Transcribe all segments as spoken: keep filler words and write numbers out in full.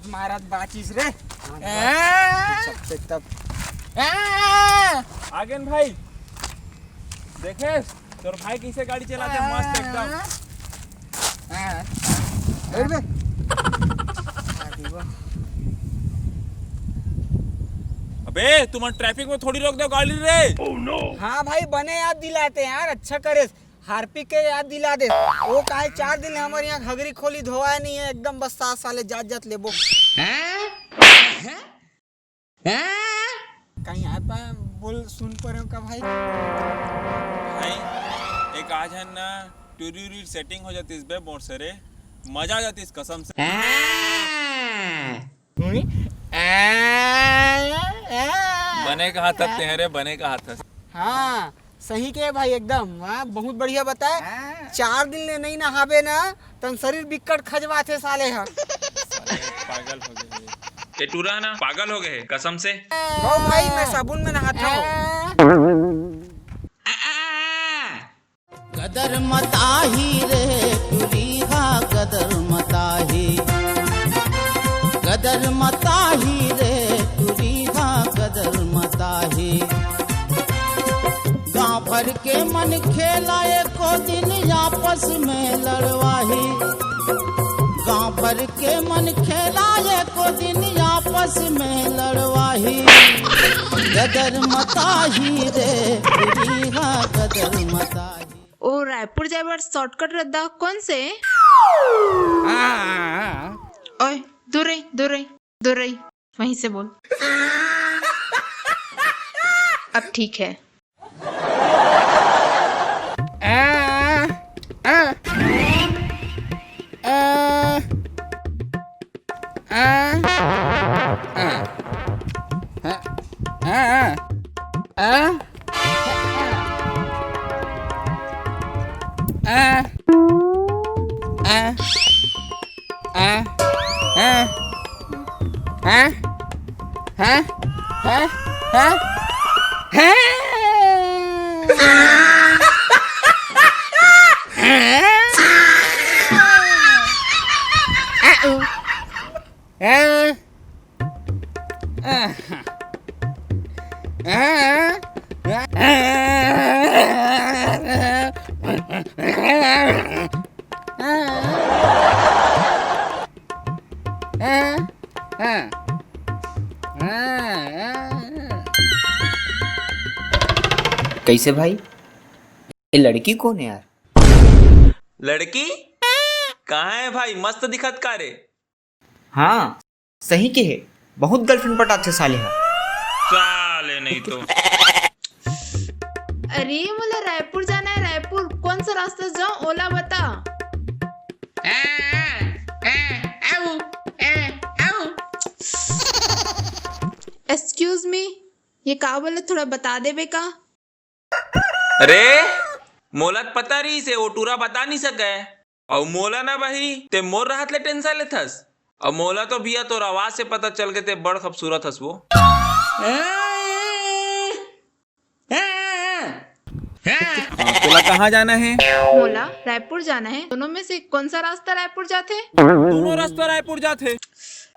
मारत बाचिस रे। हाँ, ए! सबसे तब। ए! आगेन भाई, देखे तोर भाई कैसे गाड़ी चलाते, मस्त एकदम। हाँ। अरे बे। अबे, तुम ट्रैफिक में थोड़ी रोक दो गाड़ी रे। हाँ भाई, बने याद दिलाते हैं यार, अच्छा करे। हार्पिक के याद दिला दे। वो काहे चार दिन ले हमर यहाँ घगरी खोली धोवाय नहीं है, एकदम बस्सात साले जात जात लेबो। कहीं आता बोल सुन परे हो का भाई? भाई, एक आज है ना टूरी उरी सेटिंग हो जाती इस बे मोर से रे, मजा आ जाती इस कसम से। बने कहा था तेरे, बने कहा था। हाँ, सही के भाई, एकदम, हाँ, बहुत बढ़िया बताए। हाँ। चार दिन ले नहीं नहाबे ना, तन शरीर बिक्कट खजवाथे साले ह। साले पागल हो गए हैं। ये टूरा ना पागल हो गए हैं, कसम से। ओ भाई, मैं साबुन में नहाता हूँ। गदर मताही रे टुरी हा, गदर मताही। गदर मताही रे टुरी हा, गदर मताही। गांव भर के मन खेला एको दिन आपस में लड़वाही। गांव भर के मन खेला एको दिन आपस में लड़वाही। गदर मताही रे टुरी हा, गदर मताही। ओ, रायपुर जाए बर शॉर्टकट रद्दा कौन से? ओए, दूर रही, दूर रही, दूर रही, वहीं से बोल। अब ठीक है। कैसे भाई, ये लड़की कौन है यार? लड़की कहाँ है भाई, मस्त दिखत का रे? हाँ, सही के है, बहुत गर्लफ्रेंड पटाथे साले हा। साले नहीं तो। अरे, मोला रायपुर जाना है, रायपुर कौन सा रास्ता से जाऊं, ओला बता। Excuse me, ये का बोले, थोड़ा बता देबे का? अरे, मोला त पता रहिस हे, ओ टूरा बता नहीं सके। अउ मोला ना बही, ते मोर रहत ले टेंशन लेथस। अउ मोला तो भैया तोर आवाज से पता चल गे, ते बड़ खूबसूरत हस वो। हाँ, तोला कहाँ जाना है? मोला रायपुर जाना है। दोनों में से कौन सा रास्ता रायपुर जाथे? दोनों रास्ता रायपुर जाथे।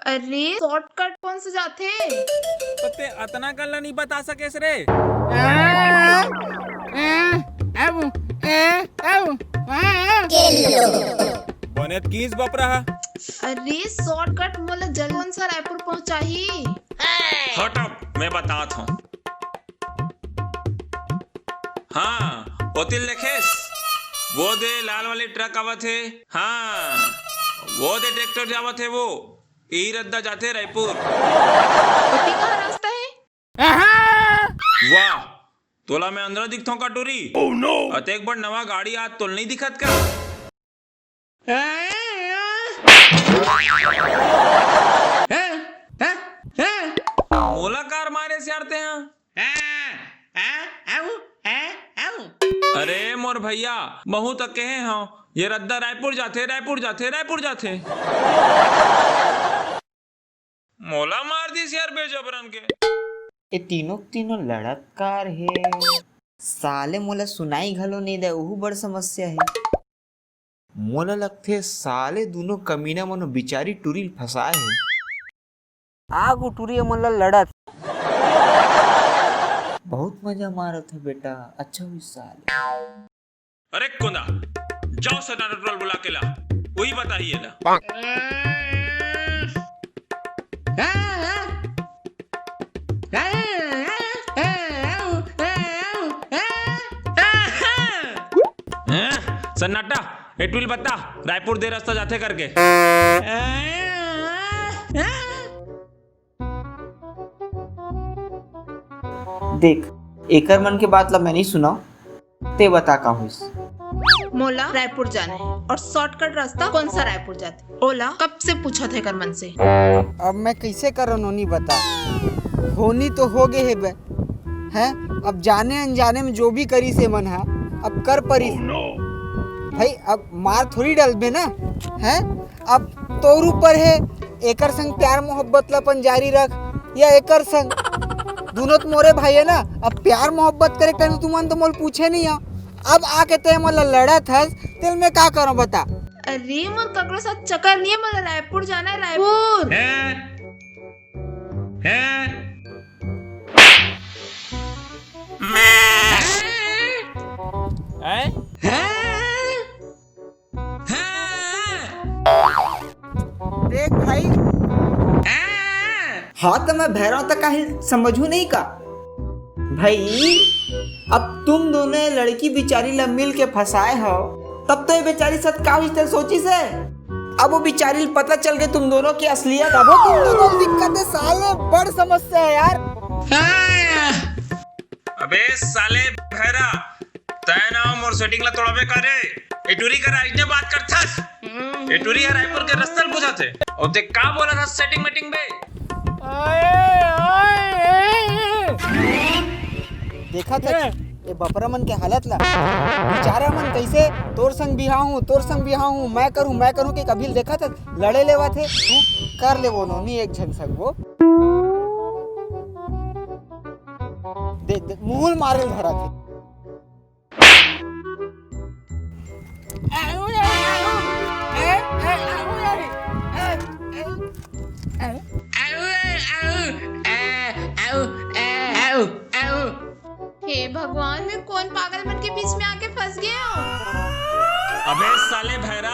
अरे, शॉर्टकट कौन से जाथे? तो ते अतना कन ला नहीं बता सकेस रे। बने त कीस बपरा हा। अरे, शॉर्टकट मोला जल्दी कौन सा रायपुर पहुंचाही? हट अब, मैं बतात हूँ। हाँ, ओतिल देखेस, वो दे लाल वाली ट्रक आवत हे। हाँ, वो दे ट्रैक्टर जावत हे, वो ई रद्दा जाथे रायपुर। ओती कहाँ रास्ता हे? वाह, तोला मैं अंदर दिखथों का टूरी? अतेक बड़ नवा गाड़ी आज तोल नहीं दिखत का? मोला कार मारे सियारते हैं। अरे मोर भैया, महू त कहे हंव, ये रद्दा रायपुर जाथे, रायपुर जाथे, रायपुर जाथे। मोला मार दिस यार बेजबरन के। ए तीनों के तीनों लड़त कार हे। साले मोला सुनाई घलो नइ दे, उहू बड़ समस्या हे। मोला लगथे साले दूनों कमीना मन बिचारी टूरी ल फंसाए हे। आग टुरी मन ला लड़त। बहुत मजा मारत हे बेटा, अच्छा हुई साले। अरे कोंदा, जाओ सन्नाटा टोला बुला के ला, वही बताही एला। हैं? सन्नाटा, एटविल बता, रायपुर दे रास्ता जाथे करके। देख, एकर मन के बात ला मैं नहीं सुनाव, ते बता का होइस। मोला रायपुर जाना है और शॉर्टकट रास्ता कौन सा रायपुर जाथे, ओला कब से पूछत हे कर मन से। अब मैं कैसे करो नोनी बता, होनी तो हो गए हे बे, हैं? अब जाने अनजाने में जो भी करी से मन हा, अब कर परी। भाई, अब मार थोड़ी डलबे ना, हैं? अब तोर ऊपर हे, एकर संग प्यार मोहब्बत ला अपन जारी रख, या एकर संग, दोनों तो मोरे भाई है ना। अब प्यार मोहब्बत करे टाइम तुमन तो मोल पूछे नहीं हो, अब आके ते मोला लड़त हस, तेल मैं का करूं बता। अरे मोर ककरो साथ चक्कर नहीं है, मोला रायपुर जाना है, रायपुर। हैं? हैं? हैं? देख भाई। हाँ, तो मैं भैरव तक काहे समझू नहीं का? भाई, अब तुम दोनों लड़की बिचारी ला मिल के फंसाए हो, तब तो ये बेचारी साथ का होइस तेला सोचिस हे। अब वो बिचारी ला पता चल गए तुम दोनों की असलियत। अब वो तुम दोनों की दिक्कत है साले, बड़ समस्या है यार। अबे साले भैरा, तै ना मोर सेटिंग ला तोड़बे का रे? ए टूरी करा अइसने बात करथस? ए टूरी ह रायपुर के रस्ता ल पूछत हे। अउ ते का बोलत हस सेटिंग मेटिंग बे? देखत हस ए बपरा मन के हालत ला। बेचारा मन कैसे तोर संग बिहाव हूँ, तोर संग बिहाव हूँ, मैं करूँ, मैं करूँ के कभी ल देखत हस, लड़े लेवत हे। तू कर ले वो नोनी एक झन संग वो। देख, देख, मुंह ल मारे ल धरत हे। हे भगवान, मैं कौन पागल मन के बीच में आके फंस गया हूँ? अबे साले भैरा,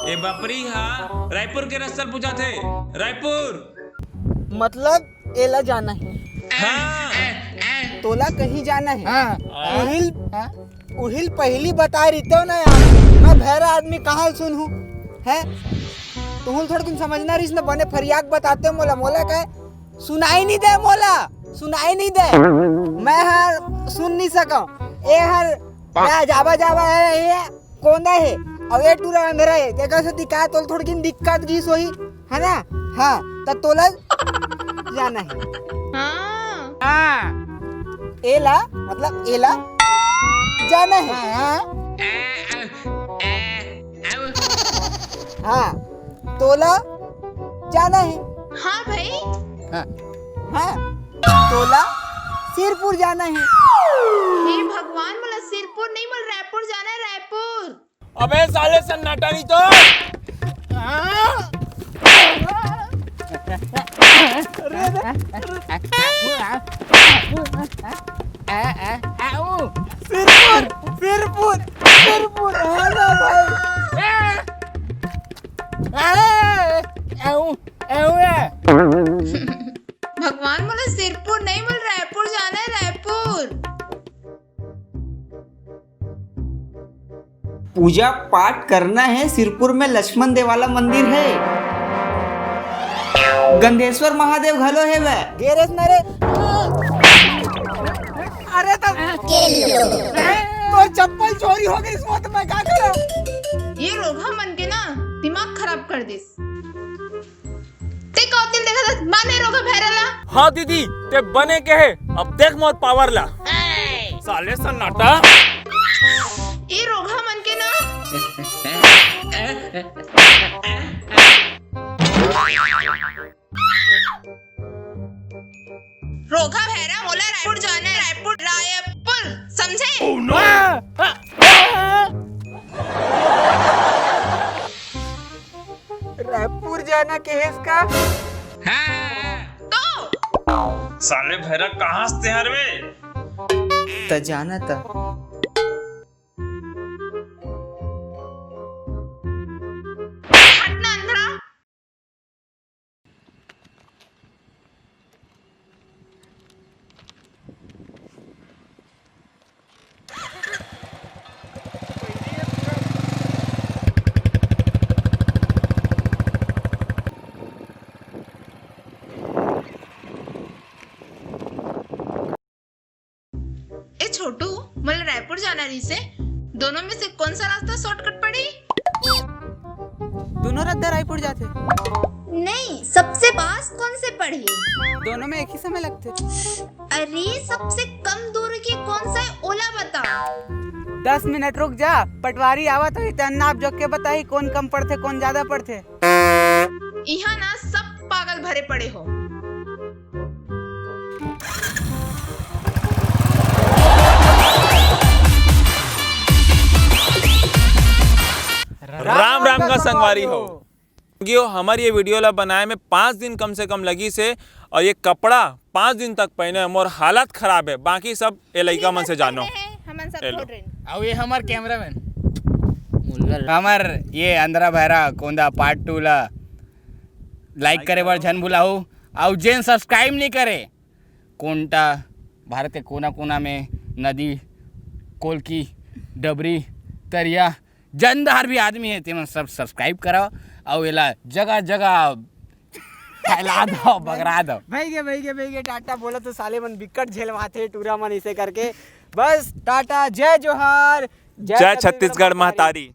ए बपरी हा रायपुर के रस्ता ल पूछत हे, रायपुर। मतलब एला जाना हे। हाँ। तोला कहीं जाना हे। हाँ। उहिल, हाँ। उहिल पहली बता रहितेव ना यार, मैं भैरा आदमी कहाँ ल सुनहूँ? हैं? तुहुल थोड़किन समझना रहिस ना, बने फरियाक बताते मोला, मोला कहे सुनाई नहीं दे, मोला सुनाई नहीं दे, मैं हर सुन नहीं सकव। ए हर मैं जाबा जाबा है, ये कोंदा हे, अउ ए टूरा अंधरा हे, तेकर सेती का तोल थोड़किन दिक्कत गिस होही, है ना? हाँ, त तोला जाना हे। हाँ। हाँ। एला, मतलब एला जाना हे। हाँ। हाँ, तोला जाना हे। हाँ भाई। हाँ। हाँ, तोला सिरपुर जाना हे। हे भगवान, मोला सिरपुर नहीं, मोला रायपुर जाना हे, रायपुर। अबे साले सन्नाटा नहीं तो। सिरपुर, सिरपुर, सिरपुर, हाँ ना भाई। भगवान, मोला सिरपुर नहीं, मोला रायपुर जाना हे, रायपुर। पूजा पाठ करना हे, सिरपुर में लक्ष्मण देवाला मंदिर हे, गंधेश्वर महादेव घलो हे वे। गे रेस ना रे। अरे त तोर चप्पल चोरी हो गई, इसमें तो मैं का करूं? ये रोगहा मन के ना दिमाग खराब कर दिस। ते का ओती ल देखत हस, माने रोगहा भैरा ला। हाँ दीदी, ते बने कहे, अब देख मोर पावर ला। साले सन्नाटा। ए रोगहा मन के ना। रोगहा भैरा, मोला रायपुर जाना हे, रायपुर, रायपुर, समझे? रायपुर जाना कहेस का? तो साले भैरा कहाँ से हरवे? त जाना त। हटना अंधरा। ए छोटू, मोला रायपुर जाना रहिसे, दोनों में से कौन सा रास्ता शॉर्टकट पड़ी? दोनों रद्दा रायपुर जाथे। नहीं, सबसे पास कौन से पड़ी? दोनों में एक ही समय लगथे। अरे, सबसे कम दूर के कौन सा है, ओला बता। दस मिनट रुक जा, पटवारी आवत होही, त नाप जोख के बताही, कौन कम पड़थे, कौन ज्यादा पड़थे। इहाँ ना सब पागल भरे पड़े हो। राम राम का संगवारी हो। क्यों हमारे ये वीडियो ला बनाए में पाँच दिन कम से कम लगिसे, और ये कपड़ा पाँच दिन तक पहने, मोर हालत खराब है, बाकी सब ये लइका मन से जानो। हमन सब हेलो। बोल रहे हैं। अउ ये हमर कैमरामैन। हमर ये अंधरा भैरा कोंदा पार्ट टू ला लाइक करे बर झन भुलाहू, अउ जेन सब्सक्राइब नहीं करे, कोंटा, भारत के कोना कोना में नदी, कोलकी, डबरी, तरिया, जंदार भी आदमी है, तेमन सब सब्सक्राइब करो, अउ एला जगह जगह फैला दो, बगरा दो। भई गे, भई गे, भई गे, टाटा बोला तो साले मन बिकट झेलवाथे टूरा मन इसे करके। बस टाटा, जय जोहार, जय जय छत्तीसगढ़ छत्तीसगढ़ महतारी।